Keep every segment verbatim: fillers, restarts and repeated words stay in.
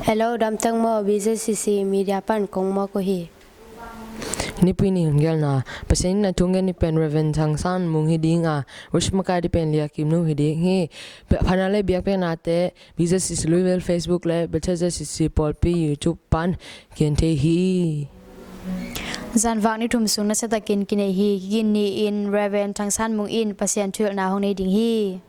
Hello, damteng maw? B Z C C Media pan kong mawk uh hi. Nipui ni hong gelna. Pasian in a thu ngen ni pen Reverend Thang San Mung hi ding a, wish makai ding pen Lia Kim Nu hi ding hi. Pha-, phana le biakpiaknate B Z C C Louisville Facebook le B Z C C Pawlpi YouTube pan gen thei hi. Zanvak ni thum sung nasiatakin kinei hi. Kigin ni-in Reverend Thang San Mung in Pasian thuhilhna hong nei ding hi.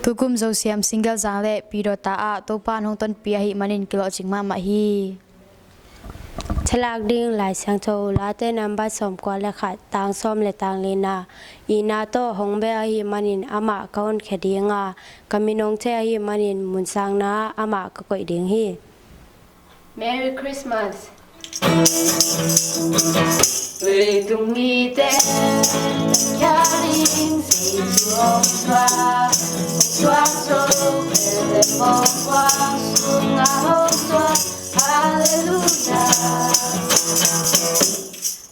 Tukum Zosiam Single Zang le Pi Dawta ah Topa in hong tonpih ahih manin kilawhcing mahmah hi. Thalak ding Lai Siangtho Late number sawmkua le khat, tang sawm le tang lina. Itna tawh hong bel ahih manin amah ka honkhia ding a, ka min hong thei ahih manin munsangna ah amah ka koih ding hi. Merry Christmas. Leitung mite,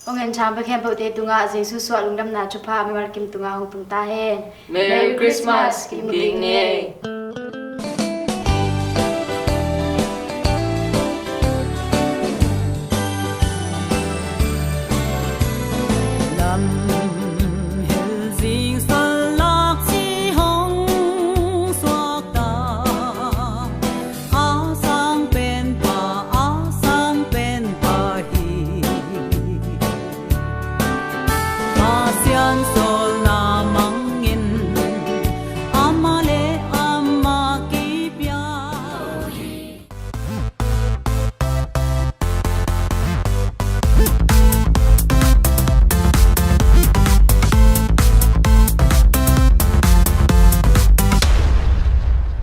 Hong en chang pa khempeuhte tungah Jesu suah lungdamna thupha mimal kim tungah hong tung ta hen. Merry Christmas, kim kik ni ei.